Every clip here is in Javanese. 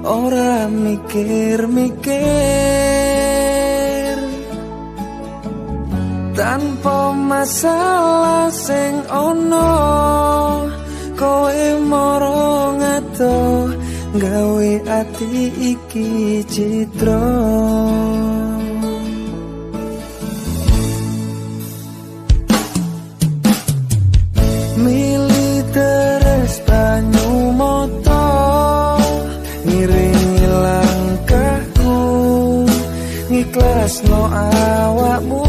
ora mikir-mikir. Tanpa masalah sing ono, kowe moro ngato gawe ati iki citra. Mili teres banyu moto ngiringi langkahku, ngikhlasno awakmu.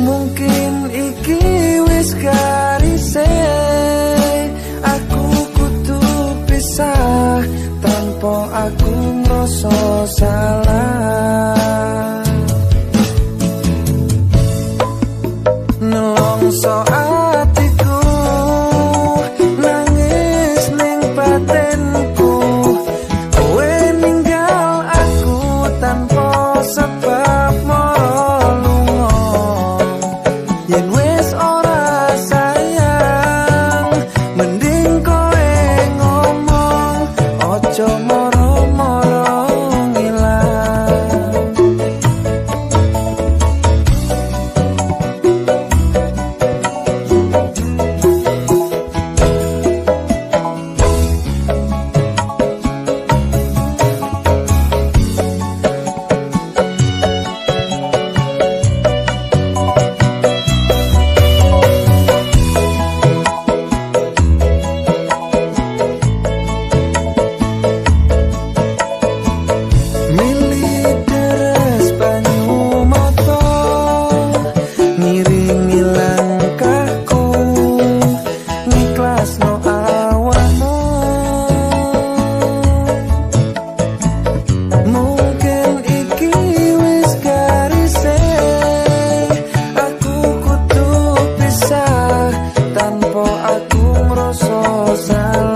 Mungkin iki wis garise, aku kudu pisah tanpa aku ngrasa salah. Nelongso atiku, nangis ning batinku, kowe ninggal aku tanpa sebab moro lunga. Yen wis ora sayang, mending kowe ngomong, ojo moro-moro ngilang. Mili deres banyu mata ngiringi langkahku, ngikhlasno awakmu. Mungkin iki wis garise, aku kudu pisah tanpa aku ngrasa salah.